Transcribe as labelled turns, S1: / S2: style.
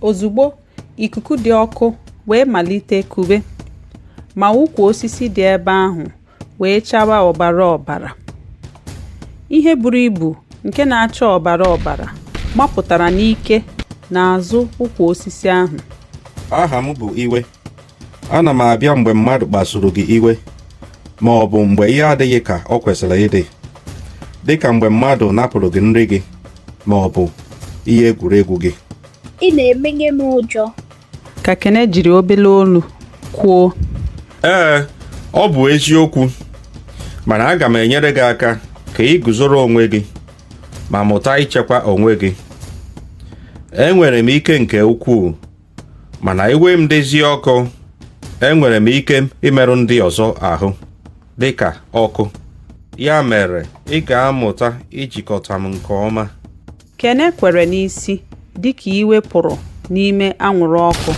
S1: Ozugbo, ikuku dị ọkụ wee malite kube, ma ukwu osisi dị ebe ahụ wee chawa ọbara ọbara. Ihe buru ibu nke na-acha ọbara ọbara mapụtara n'ike n'azụ ukwu osisi ahụ.
S2: Aha m bụ Iwe. Ana m abịa mgbe mmadụ kpasuru gị iwe ma ọ bụ mgbe ihe adịghị ka ọ kwesịrị ịdị, dị ka mgbe mmadụ napụrụ gị nri gị ma ọ bụ ihe egwuregwu gị.
S3: Ị na-emenye m ụjọ.
S1: Ka Kene jiri obele olu kwuo.
S2: Ee, ọ bụ eziokwu, mana aga m enyere gị aka ka ị guzoro onwe gị ma mụta ichekwa onwe gị. Enwere m ike nke ukwuu, mana iwe m dịzie ọkụ, enwere m ike imerụ ndị ọzọ ahụ dị ka ọkụ. Ya mere, ị ga-amụta ijikọta m nke ọma.
S1: Kene kwere n'isi dịka iwe pụrụ n'ime anwụrụ ọkụ.